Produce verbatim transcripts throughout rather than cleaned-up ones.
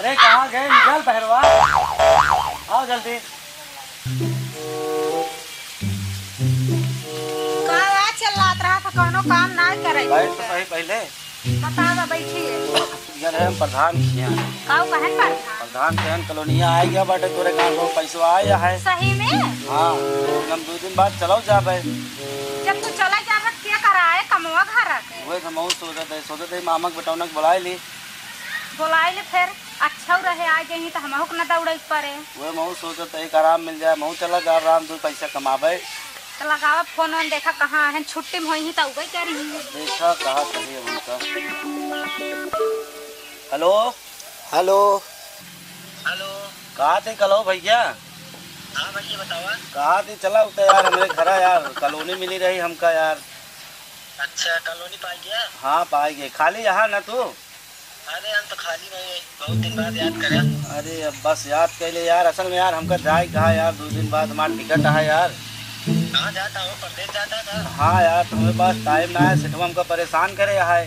अरे, कहाँ गए? निकल बहरवा, आओ जल्दी। का आज चिल्लात रहा था, कौनो काम नाहीं करे? बैठ तो सही पहिले। बतावा, बैठी है। यार, हम प्रधान किया। काऊ कहन प्रधान? प्रधान कहन कॉलोनिया आइ गया बाटे, तोरे काम को पैसवा आया है। सही में? हाँ, तो हम दो दिन बाद चलो जाबे। जब तू चला जाबे, के कराए कमवा घर के? वही हम और सोचत है, सोचत है मामा के बेटौना के बुलाए ली। बोलाए ले, फिर अच्छा रहे, आ जाही तो हमहू के न दौड़े के पड़े। वही महू सोचत है, एक आराम मिल जाए, महू चला जाब आराम, दो पैसा कमाबे। तो लगावा फोन वोन, देखा कहाँ है, छुट्टी में होई ही तो उबे करी। देखा कहा सही है उनका। हेलो। हेलो। हेलो। कहाँ थे कलो भैया? हाँ भैया, बतावा। कहाँ थे? चला उते यार, हमरे घरा यार, कॉलोनी मिली रही हमका यार। अच्छा, कॉलोनी पाई गया? हाँ, पाई गए। खाली यहाँ ना तू? अरे, हम तो खाली नहीं है, बहुत दिन बाद याद करे। अरे, अब बस याद कैले यार, असल में यार, हमका जाए कहा यार, दो दिन बाद हमार टिकट है यार। कहाँ जाता हो? परदेस जाता था? हाँ यार, तुम्हें पास टाइम ना है, सेठवा हमका परेशान करे है। हाँ,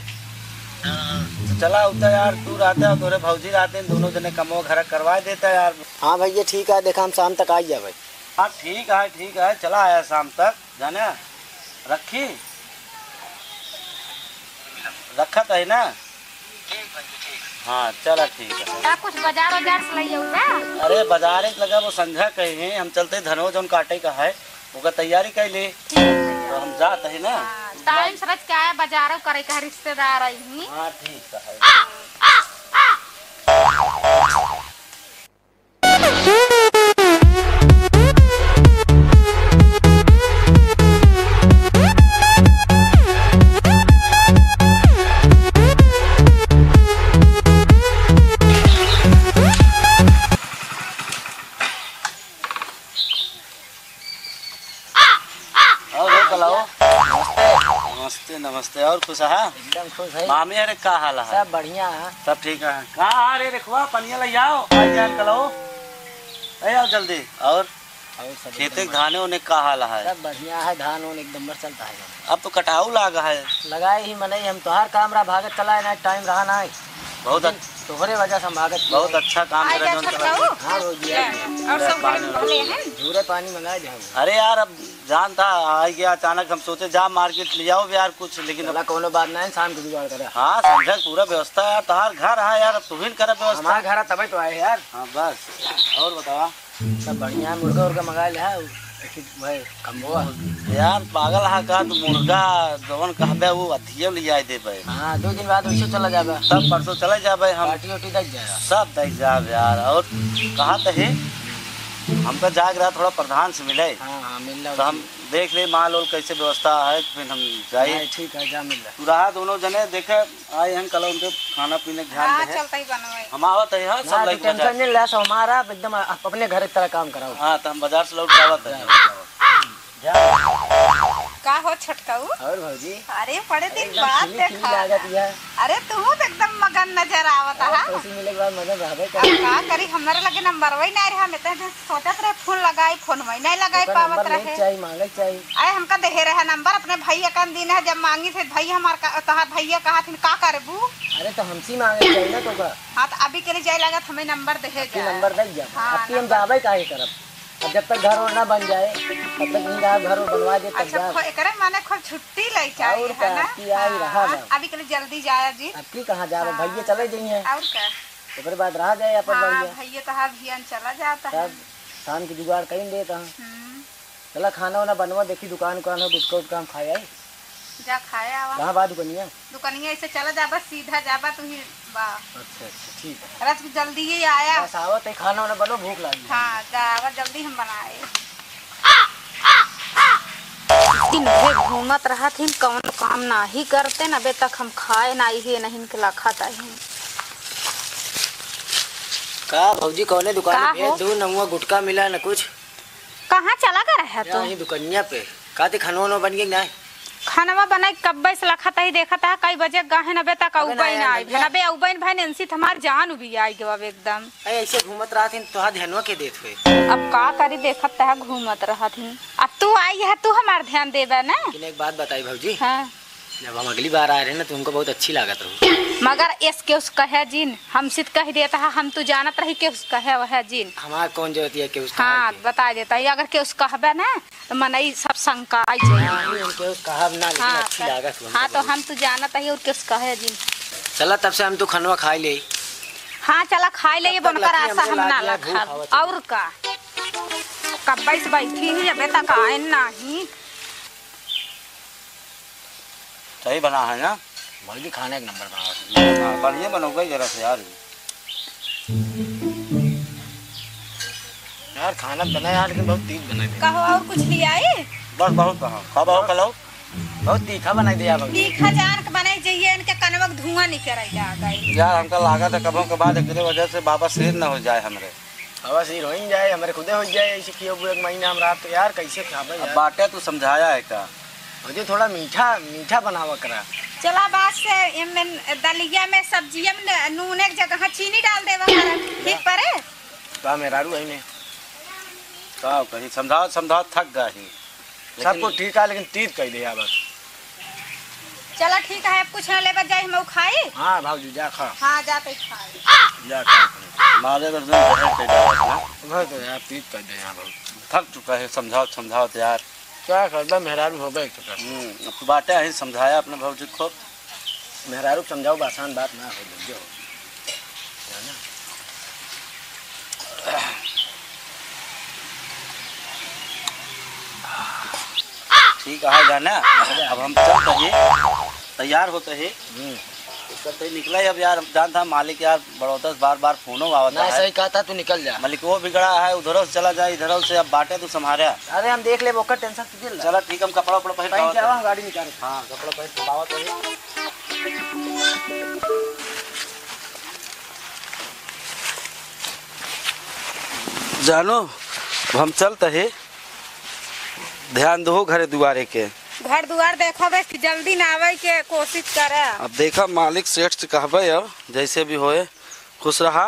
हाँ। तो चला उता यार, तू रहता है, तोरे भौजी रहते हैं, दोनों जने कमो घर करवा देता यार। हाँ भैया, ठीक है, देखा हम शाम तक आ जाबे। हाँ, ठीक है, ठीक है, चला आया शाम तक, जाने रखी, रखत है ना? ठीक भाई, ठीक। हाँ, चला, ठीक है। का कुछ बाजार वाजार से लइयो का? अरे, बाजार एक लगा, वो संझा कहे हैं, हम चलते धनो जौन काटे का है, ओकर तैयारी कर ले। ठीक है। तो हम जात है ना। हाँ, टाइम से रच के आया, बाजारो करे का रिश्तेदार आई ही। हाँ, ठीक है। और हो कलाओ? नमस्ते, नमस्ते। और खुश है? एकदम खुश है। मामी अरे का हाल है? सब बढ़िया है। सब ठीक है। कहाँ आ रे रेखवा, पनिया ले आओ। आ जा कलाओ। ए आओ जल्दी। और और सब खेते एकदम धाने ओने का हाल है? सब बढ़िया है, धान ओन एकदम मस्त चलता है। अब तो कटाऊ लागा है। लगाए ही मनई, हम तोहार काम रहा, भागत चला है ना, टाइम रहा ना है। बहुत लेकिन अच्छ- तोहरे वजह से हम भागत बहुत चला। अच्छा काम आ करे जा जौन छोटकाऊ। करा। हाँ, हो गया। और सब घर में भले हैं? झूरे पानी मंगा जाओ। अरे यार, अब जानता आ गया अचानक, हम सोचे जा मार्केट ले आओ यार कुछ, लेकिन अब चला, कोनो बात ना है, शाम को जुगाड़ करा। हाँ, संझा पूरा व्यवस्था है यार, तोहार घर है यार, अब तुहिन करा व्यवस्था। हमारा घर है, तबे तो आए यार। हाँ, बस। और बतावा? सब बढ़िया है, मुर्गा उर्गा मंगा ले है, एक ही भाई कम्बो। यार पागल हा का तू? मुर्गा जवन कहबे वो अधिये ले आए देबे। हाँ, दो दिन बाद वैसे चला जाबे। तब परसों चले जाबे हम। पार्टी उटी दे जाएगा। सब दे जाब यार। और कहा तो है, हमका जाग रहा थोड़ा प्रधान से मिले। हाँ, हाँ, मिल लो। तो हम देख ले माल ओल कैसे व्यवस्था है, फिर हम जाए। नहीं, ठीक है, जा मिल लो। तू रहा दोनों जने देखे, आए हैं कल उनके खाना पीने के ध्यान हाँ, दे। चलता ही बनवाई। हम आवत है, हाँ, सब ना, लइके तू टेंशन बाजार। नहीं ले, सब हमारा एकदम आप अपने घर की तरह काम कराओ। हाँ, तो हम बाजार से लौट के आवत है। जा, जा। का हो छोटकाऊ? और भौजी? अरे, बड़े दिन एकदम बाद खिली खिली देखा। लागत है। अरे, तू तो एकदम मगन नजर आवत और है। खुशी मिले के बाद मगन रहबे अब करे। का करी, हमारे लगे नंबर वही नहीं रहा, मैं तो सोचत रहे फोन लगाई, फोन वही नहीं लगाई ओकर पावत नंबर लेके रहे। चाहिए, मांगे चाहिए। अरे हमका देहे रहे नंबर, अपने भैया का दिन है, जब मांगी थे भैया हमार का, तोहार भैया कहा थिन का करबू? अरे तो हमसे मांगे चाहिए ना तो का? हाँ तो अभी के लिए जाए लागत हमें नंबर देहे अबकी जाए। नंबर दे जा। हाँ, अबकी हम नंबर। जाबे काहे करब? अब जब तक घर और ना बन जाए, तब तक नहीं रहा, घर और बनवा दे तब अच्छा, जा। खो-, एकरे माने खूब छुट्टी ले चाहिए, और है का? ना? अबकी आई रहा हाँ, बा। अभी के लिए जल्दी जाए जी। अबकी कहाँ जाबे? हाँ। भैया चले जाइए। और का? ओकरे बाद रहा जाए अपन हाँ, बढ़िया। भैया तो हाँ, भैया चला जाता है। तब शाम की जुगाड़ कहीं देता हूँ। हम्म। चला खाना वाना बनवा, देखी दुकान उकान हो, गुटखा उटखा हम खाए आई। जा खाए आवा। कहाँ बा दुकनिया? दुकनिया ऐसे चला जाबा, सीधा जाबा तू ही बा। अच्छा, अच्छा, ठीक है। रच जल्दी ही आया। बस आवत है, खाना वाना बनो, भूख लागी है। हाँ, जा आवा, जल्दी हम बनाए। दिन भर घूमत रहत हिन, कौन काम नाही करते न, अबे तक हम खाए नाही है, नहीं के लखत आही। का भौजी, कौने दुकान का पे हो? दूध न हुआ, गुटखा मिला न कुछ। कहाँ चला गया रहे तू? यहीं दुकनिया पे। का ते खानवा वानवा बन गया कि नाय? खानवा बनाई कब्बे से लखत ही देखत है, कई बजे गाहे नबे तक अबे अउबे नाय, ना आइब है। नबे अउबे न भाई नैन्सी त हमार जान उबी आई गवा एकदम। अरे ऐसे घूमत रहत हिन, तोहार ध्यानवा के देत हुए? अब का करी, देखत तह घूमत रहत हिन। अब तू आई है, तू हमार ध्यान देबे ना। लेकिन एक बात बताई भौजी। हाँ। जब हम अगली बार आए रहे ना, तो हमको बहुत अच्छी लागत रहो। मगर एस केहू से कहे जिन, हमसे त कहि देत ह, हम तो जानत रही केहू से कहे वहे जिन। हमार कौन जरूरत है केहू से कहे हाँ, के? बता देत ही, अगर केहू से कहबे ना, तो मनई सब शंका आई जाई। हाँ, हम केहू से कहब ना, लेकिन हाँ, अच्छी त-, लागत बा हाँ, तो हमको। हम तो जानत ही और केहू से कहे जिन। चला, तब से हम तो खनवा खाई ले। हाँ, चला खाई ले, तब तक बनकर लकी आशा हमरे हम ना लागिया भूख रखब। आवत बा। और का? कब्बे से बैठी ही, अबे तक आए नाही। सही बना है ना? भौजी खाना एक नंबर बनावत है। हाँ, बढ़िया बनौगा जरा से यार। यार, खाना बना यार, लेकिन बहुत तीत बना है। कहो, और कुछ ले आई? बस बहुत कहा। कब आओ, कल आओ? बहुत तीखा बनाई दिया भौजी। तीखा जान के बनाई जाइए, इनके कनवा के धुआं निकल आ गए। यार, हमका लागत है कबो के बाद एकरे वजह से बाबा शेर न हो जाए हमरे। बाबा शेर हो ही जाए, हमरे खुदे हो जाए, ऐसे खियोबू एक महीना हम रात यार, कैसे खाबे अब यार? बाटे तू समझाया है का? भौजी, थोड़ा मीठा, मीठा बनावा करा। चला, बात से एमे दलिया में, सब्जिया में न-, नून एक जगह चीनी डाल देवा करा। ठीक परे? का मेहरारू है ने? का कही, समझावत, समझावत थक गई। सब लेकिन कुछ ठीक है, लेकिन तीत कह दे बस। चला, ठीक है, अब कुछ ना लेबा जाई, हम खाई। हाँ, भौजी, जा खा। हाँ, जा तो खाई। जा खा। मारे तो तुम जहर के डाला था। वह तो यार, तीत कह दे यहाँ, भौजी। थक चुका है, समझावत, समझावत यार। क्या करबा, मेहरारू होबे एक तो कर। हम्म, अब तू बाटे अही समझाया अपने भौजी को। मेहरारू के समझाओ, आसान बात ना हो, बुझो। जाना। ठीक है, जाना। अब हम चलत ही, तैयार होत ही। हम्म। चलत ही निकला ही अब यार, जानत ह मालिक यार, बड़ौदा से बार बार फोनो आवत ना, है। सही कहत ह, तू निकल जा। मालिक वो बिगड़ा है, उधरों से चला जाए, इधरों से अब बाटे तू संभारा। अरे हम देख लेब, ओकर tension तू दिल ला। चला ठीक, हम कपड़ा उपड़ा पहन पहन के आवा, हम गाड़ी निकाल। हाँ, कपड़ा पहन के आवा तो। जानो, अब हम चलत ही, ध्यान दहो घरे दुआरे के। घर दुआर देखबे कि जल्दी ना आवे के कोशिश करे। अब देखा, मालिक सेठ से कहबे, अब जैसे भी होए, खुश रहा।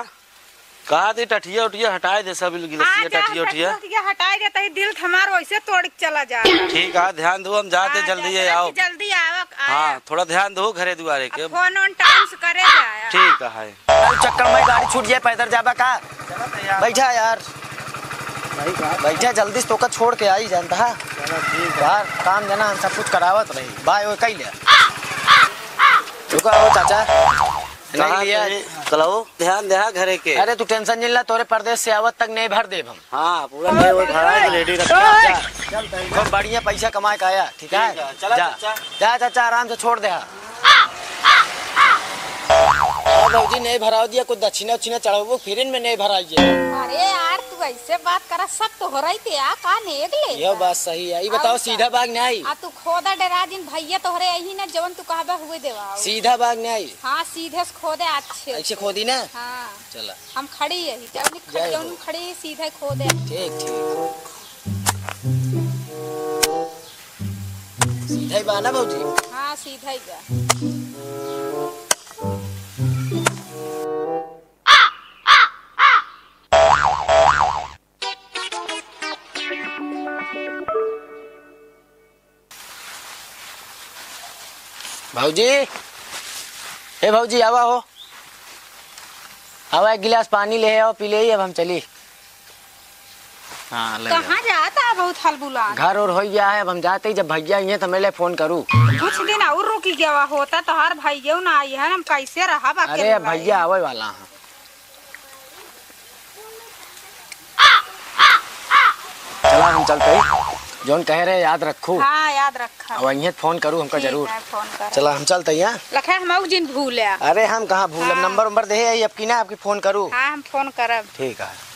कहा दी टठिया उठिया हटाए दे, सब गिलसिया हाँ, जा, टठिया उठिया। टठिया उठिया हटाए दे, तही दिल हमार वैसे तोड़ के चला जा। ठीक है, ध्यान दो, हम जाते हाँ, जल्दी जा, ये आओ। जल्दी आओ, आया। हाँ, थोड़ा ध्यान दो घरे दुआरे के। अब फोन ओन time से करे जाया। ठीक है। अरे चक्कर में गाड़ी छूट जाए, पैदल जाबा का? चला तो यार। बैठा यार। भाई का? बैठा, जल्दी से तोका छोड़ के आई, जानता है? चला ठीक है। यार, काम देना, हम सब कुछ करावत रही। बाय, वो कई ले। रुका हो चाचा। नहीं कहाँ लिया। से कलऊ? ध्यान देहा घरे के। अरे तू tension नहीं ला, तोरे परदेस से आवत तक नहीं भर देब हम। हाँ, पूरा नहीं वो भरा है, ready रखा। जा, जा। खूब बढ़िया पैसा कमाए का आया, ठीक है? ठीक है, चला जा। चाचा। जा चाचा, आराम से छोड़ देहा। हाँ भौजी, नहीं भराव दिया, कुछ दक्षिणा उक्षिणा चढ़ाबो, फिर इनमें नहीं भराइए। अरे यार, तू ऐसे बात करा, सब तो हो रही थी, आ, का नेग ले? यह बात सही है। ये बताओ, का? सीधा बाग नहीं आई? आ, तू खोदा डेरा जिन भैया तोहरे यही ना, जवन तू कहबे हुए देवा। सीधा बाग नहीं आई? हाँ, सीधे से खोदे अच्छे से। ऐसे खोदी ना? हाँ। चला। हम खड़ी यही, जौन ख-, जय जौन हो। खड़ी सीधे खोदे। ठीक, ठीक। सीधा ही बा ना भौजी? हाँ, सीधा ही बा। भौजी, ए भौजी, आवा हो, आवा, एक गिलास पानी ले आओ, पी ले, अब हम चली। हाँ, ले कहाँ जाता है बहुत हलबुला? घर और हो गया है, अब हम जाते ही, जब भैया आइए तो मैं ले फोन करूँ। कुछ दिन और रुकी गया होता तो हर भैया ना आई है, हम कैसे रहा अरे, भैया आवे वाला है। चला, हम चलते ही। जौन कहे रहे, याद रखू। हाँ, याद रखा। अब अइहें, फोन करू हमका ठीक जरूर। है, फोन कर। चला, हम चलते ही, हाँ? लखे हम जिन भूले। अरे, हम कहाँ भूलब? हाँ। नंबर उम्बर दे है, अब की ना आपकी फोन करू। हाँ, हम फोन करब। ठीक है।